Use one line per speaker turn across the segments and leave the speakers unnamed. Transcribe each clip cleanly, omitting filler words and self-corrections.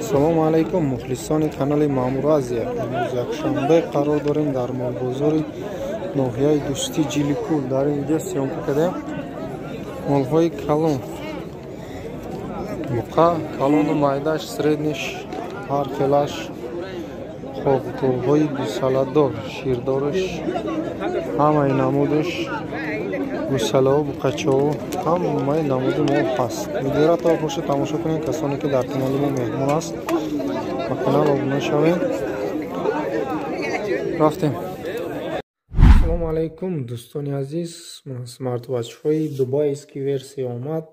Салому алайкум, мухлисони канали Маъмур Азия. Имрӯз якшанбе қарор дорем дар молбозори ноҳияи Дӯстӣ Ҷиликул. Дар ин видео съёмка кардем молҳои калон, буқа калону майдаш, средниш, ҳар хелаш, хоб говҳои гусаладор, ширдораш, ҳамаи намудаш, гусалаҳо, буқачаҳо, ҳамаи намуди мол ҳаст. Видеоро то охирша тамошо кунед. Касоне ки дар канали мо меҳмон аст, ба канал обуна шавед. Рафтем. Ассалому алайкум, дӯстони азиз. Смартвотчҳои дубайский версия омад.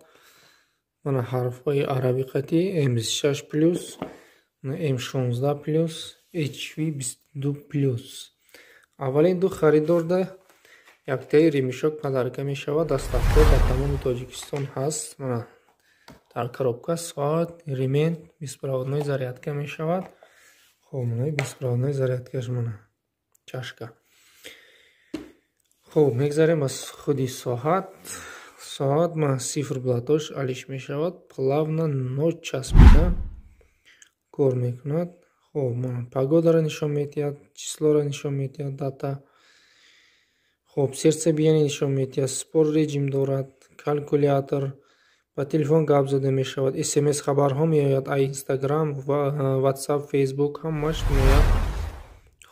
Мана ҳарфҳои арабӣ қатӣ М6 плюс, М16 плюс, HV22 плюс. Аввалин ду харидорда яктаи ремешок подарка мешавад. Доставка ба тамоми Тоҷикистон ҳаст. Мана дар коробка соат, ремень, беспроводной зарядка мешавад. Хоб, мана беспроводной зарядкаш, мана чашка. Хоб, мегзарем аз худи соат. Соат мана циферблатош алиш мешавад, плавно ночаспида кор мекунад. Хоб, мана погодаро нишон медиҳад, числоро нишон медиҳад, дата. Хоб, сердцебиение нишон медиҳад, спорт режим дорад, калькулятор, ба телефон гап зада мешавад, смс хабарҳо меояд, а Инстаграм, Ватсап, Фейсбук ҳамаш меояд.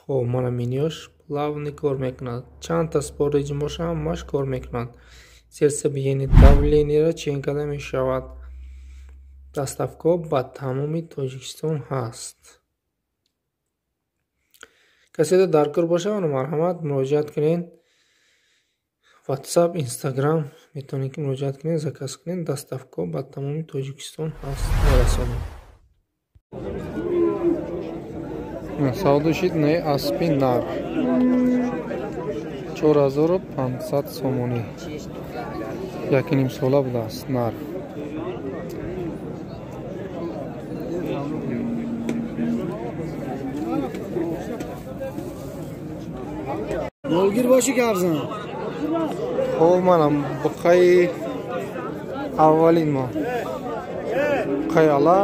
Хоб, мана менюш плавно кор мекунад. Чандта спорт режим боша, ҳамаш кор мекунад. Сердцебиение, давлениеро чен карда мешавад. Доставка ба тамоми Тоҷикистон ҳаст. Каседа дар кор боша, марҳамат муроҷиат кунед. WhatsApp, Instagram метавонед ки муроҷиат кунед, заказ кунед. Доставка ба тамоми Тоҷикистон ҳаст, мерасонем. Савдо шид не аспи нар 4500 сомонӣ. Якним сола будааст нар.
Yo'lgir boshi gapsan.
Хоб, манам буқаи аввалин мо. Буқаи ала.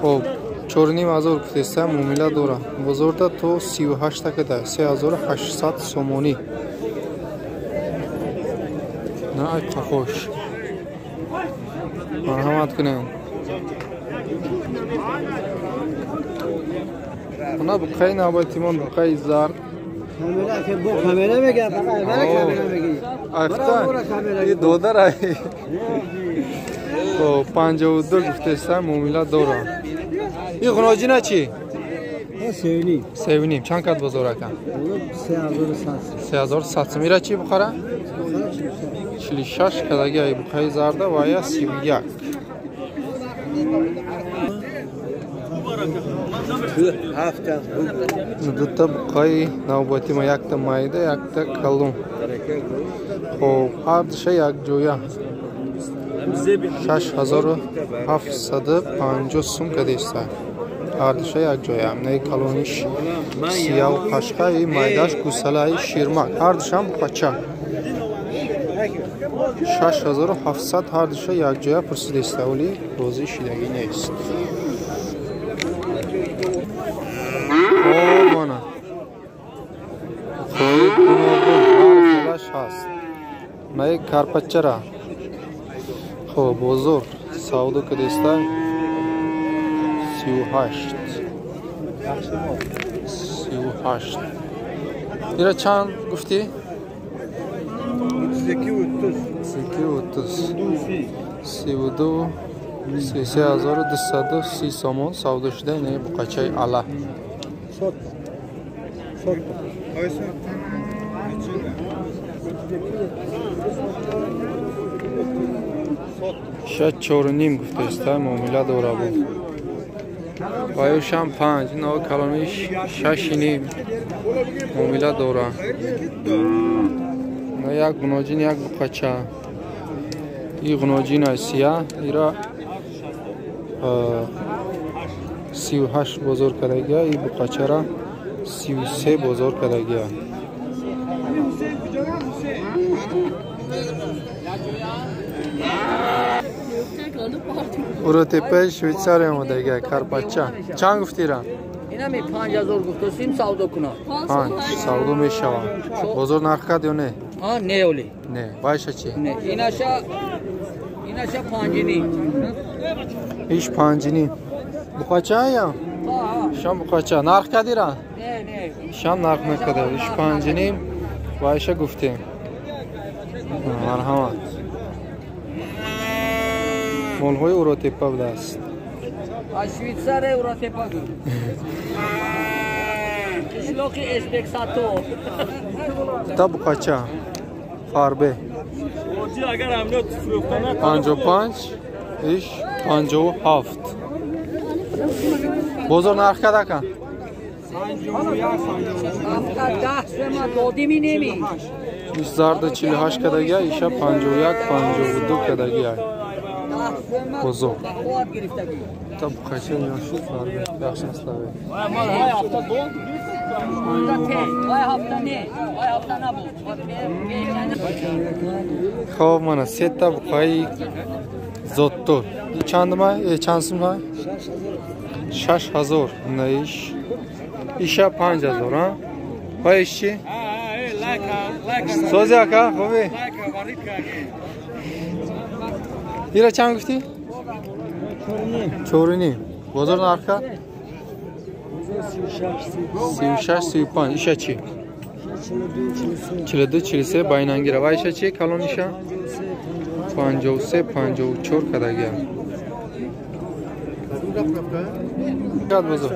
Хоб, 4500 гуфтеста, муомила дора. Бозорда то 38 такада, 3800 сомонӣ. На ай қафош. Марҳамат кунем. Мана буқаи навбатимон буқаи зард.
Камера мегам, фақат камера меги.
Афта, и додар ай. Хоб, 52 гуфтеста, муомила дора. И ғуноҷина чӣ?
3.5.
3.5. Чанд кат бозор ака?
3100.
3100 сом. Ира чӣ бухара? 46 кадаги ай буқаи зарда ва я 31. Дута буқаи навбати ма, якта майда, якта калон. Хоб, ҳар душа якҷоя 6750 сум кадеста. Ҳар душа якҷоя. Наи калониш сияву қашқаи, майдаш гусалаи ширмак. Ҳар душам буқача. 6700 ҳар душа якҷоя пурсидеста, вале розӣ шидагӣ нест. Хоб, мана буқаи гуногун ҳар хелаш ҳаст. Наи карпачара. Хоб, бозор савдо кадеста 38. 38. Ира чанд гуфтӣ? 32. 32. 3230 сомон савдо шуда ин буқачаи ала. Шояд 4.5 гуфтеста, муомила дора буд. Ваюшам 5, ино калониш 6.5 муомила дора. На як гуноҷин, як буқача. И гуноҷин сия, ира 38 бозор кардагия, и буқачара 33 бозор кардагия. Уротепаи Швейтсария омадагия, карпача. Чанд гуфтира?
Инами 5000 гуфтосим, савдо кунам.
5 савдо мешавад. Бозор нарх кард ё не?
А, не оли.
Не. Вайша чи?
Не. Инаша 5.5.
Иш 5.5. Буқача я? Шам буқача. Нарх кардира?
Не, не.
Шам нарх накарда. Иш 5.5. Вайша гуфтем. Марҳамат. Молҳои Уротепа будааст.
Аз Швейтсария Уротепа гуфт. Қишлоқи Эсбексато.
Та буқача. Фарбе. 55 иш 57. Бозор нарх кард ака? Иш зарда 48 кардагия, иша 51 52 кардагия. Бозор. Та буқача яхши фарбе, яхши аславе. Хоб мана сета буқаи зоттор. Чандма? Чанд сумма? 6000. Наиш. Иша 5000, а? Ва иш чи? Сози ака, хоби? Ира чанд гуфтӣ? 4.5. Бозор нарха? 36 35. Иша чи? 42 43 байнангира. Ва иша чи? Калон иша? 53 54 кадагия. Кад бозор?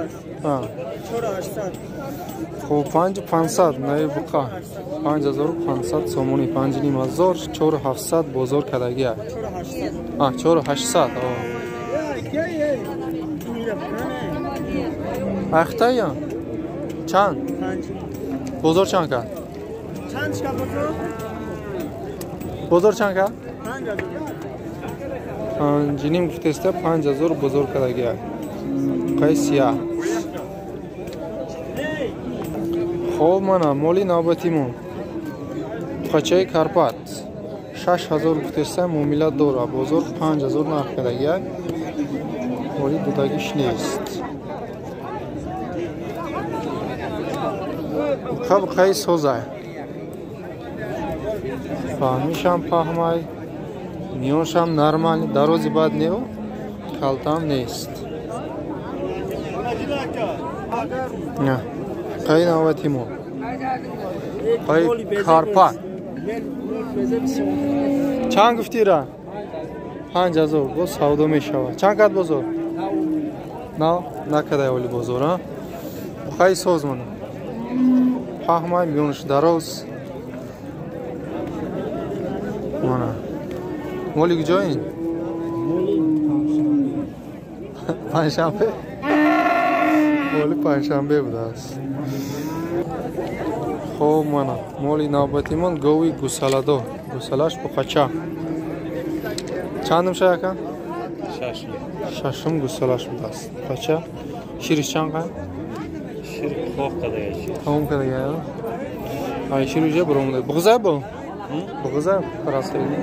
Хоб 5500 наи буқа. 5500 сомони, 5500 4700 бозор кадагия. 4800. Ахтая? Чанд? Бозор чанд кард? Бозор чанд кард? 5.5 гуфтеста, 5000 бозор кардагия. Қай сия. Хоб мана моли навбатимон. Қачаи Карпат 6000 гуфтеста, муомила дора. Бозор 5000 нарх кардагия. Моли дудагиш нест. Буқа-буқаи созай. Фаҳмишам паҳмай, миёншам нормал, дарози бад неу, калтам нест. Қаи навбати мо. Қаи Карпат. Чанд гуфтира? 5000. Боз савдо мешавад. Чанд кард бозор? На, накардай оли бозор, а? Буқаи соз мана. Паҳмай, миёнаш дароз. Мана. Моли куҷо ин? Панҷшанбе. Моли панҷшанбе будааст. Хоб мана моли навбатимон гови гусаладор. Гусалаш буқача. Чандум шай ака? Шашум гусалаш будааст. Буқача. Шириш чанд қай?
Шир хоҳ кардагия.
Тамом кардагия. Ай шир уже баромада. Буғза бу? Буғза расоиди.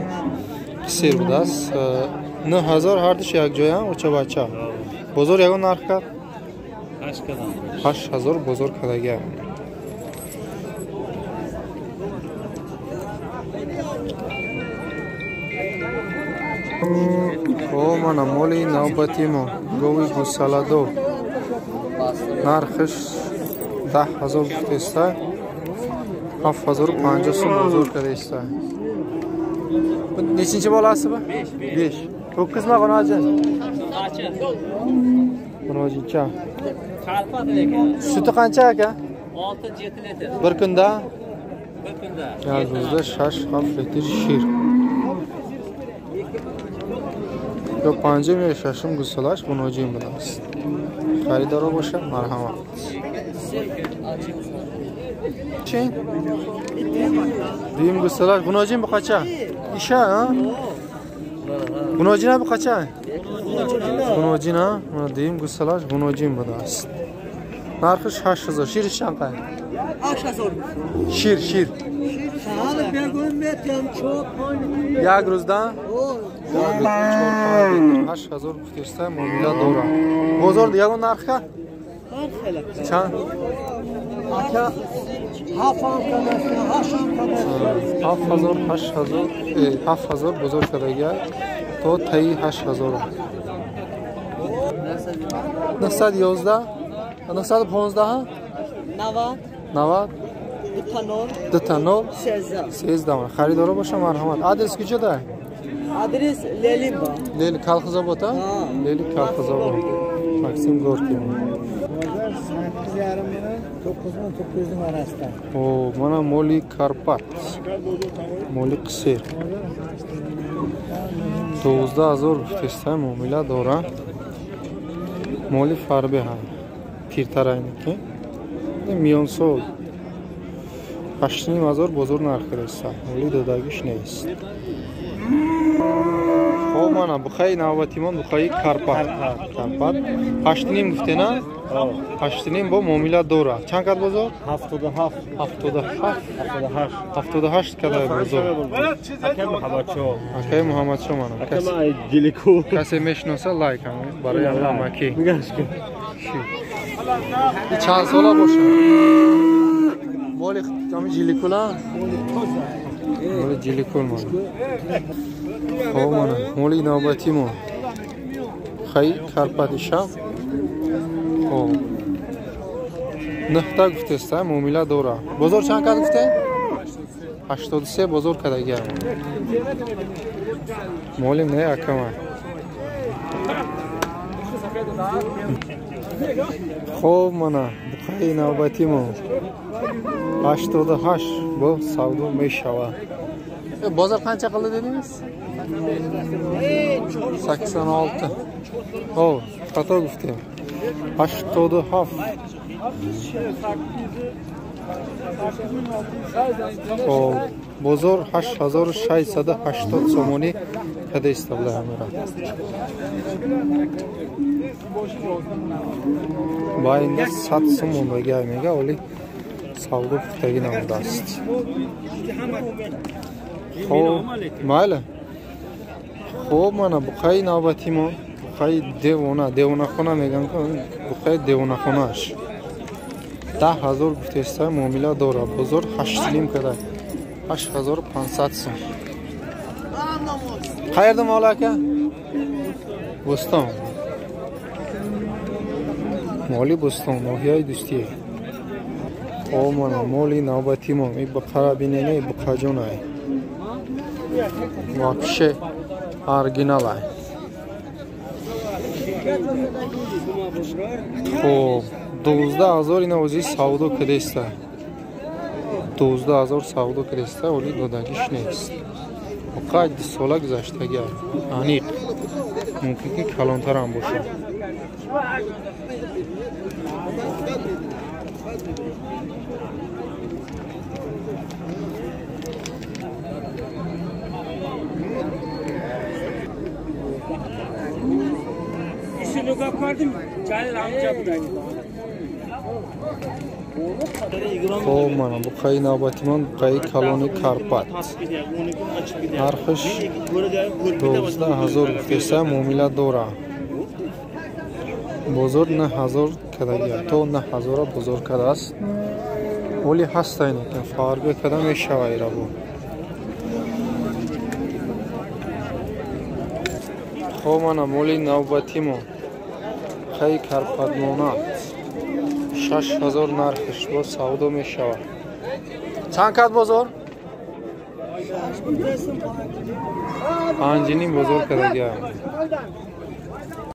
Сир будааст. 9000 ҳардуш якҷоя, оча бача. Бозор ягон нарх кард?
8 кардам.
8000 бозор кардагия. О, мана моли навбати мо. Гови гусаладор. Нархиш 10000 гуфтеста, 7050 сум бозор кардаиста. Nechinchi bolasi bu? 5. Ho'kizmi g'unojin? G'unojincha. Suti qancha aka?
6-7 litr.
Bir kunda?
Bir kunda.
Yozda 6-7 litr shir. Yo 5-м ё 6-м гусалаш г'унojin будааст. Харидоро боша, марҳамат. Чи? Дуюм гусалаш г'унojin буқача? Иша, а? Г'унojина буқача? Г'унojина, mana дуюм гусалаш г'унojин будааст. Нархиш 8000. Шириш чанд қай?
8000.
Шир, шир. Як рӯзда? 4 8000 гуфтеста муомила дора. Бозор ягон нарха? Чанд?
Ака
7000 8000 7000 бозор кардага то таи 8000. 911 915
90
90
2 0
2 0 13 харидора боша марҳамат. Адрес куҷода?
Адрес Лелимба.
Лели Калхозобод, а? Лели Калхозобод. Максим Горький.
8,5 9,900 orasida.
О, мана моли Карпат. Моли Қисер. 12000 гуфтеста муомила дора. Моли фарбе ҳам. Пиртарайники. Миёнсол. 8500 бозор нарх кардеста. Моли додагиш нест. Хоб мана бухаи навбатимон бухаи Карпат. Карпат 8,5 гуфтена? 8,5 бо муомила дора. Чанд кад бозор?
77
77
78
78 кадай бозор.
Акай Муҳаммадшо.
Акай Муҳаммадшо мана.
Акай Ҷилику.
Касе мешиноса лайк ҳам барои ҳамаки. Чанд сола боша? Моли ҳами Ҷиликула? Моли Ҷиликул мана. Хоб мана моли навбатимо. Хай Карпати шаб. Хоб. 9 гуфтеста муомила дора. Бозор чанд кад гуфте? 83 бозор кадагия. Моли не акама. Хоб мана бухаи навбатимо. 88 бо савдо мешавад. Бозор қанча қилди дединgiz? 86. Хоб, хато гуфтем. 87. Хоб, бозор 8680 сомонӣ када истабла ҳамера. Байнда 100 сом мондагӣ мега, оли савдо пухтагӣ намудааст. Хоб, майли. Хоб мана бухаи навбатимо, бухаи девона, девонахона меган, бухаи девонахонааш. 10000 гуфтеста муомила дора. Бозор 8,5 када. 8500 сом. Qayerda mol aka? Bo'ston. Моли Bo'ston, ноҳияи Дӯстӣ. Хоб мана моли навбатимо, и бақара бинене, буқаҷонай. Вообще оригиналай. Хоб, 12000 ина ози савдо кадеста. 12000 савдо кадеста, оли додагиш нест. Оқай 2 сола гузаштагӣ. Аниқ. Мумкин ки калонтарам бошад. Хоб мана бухаи навбатимон бухаи калони Карпат. Нархаш 12000 гуфтеса муомила дора. Бозор 9000 кадагия. То 9000 бозор кадааст. Оли ҳаста ин фарбе када мешава ирабо. Хоб мана моли навбатимо. Бухаи Карпатмона. 6000 нархиш бо савдо мешавад. Чанд кад бозор? 5,5 бозор кардагия.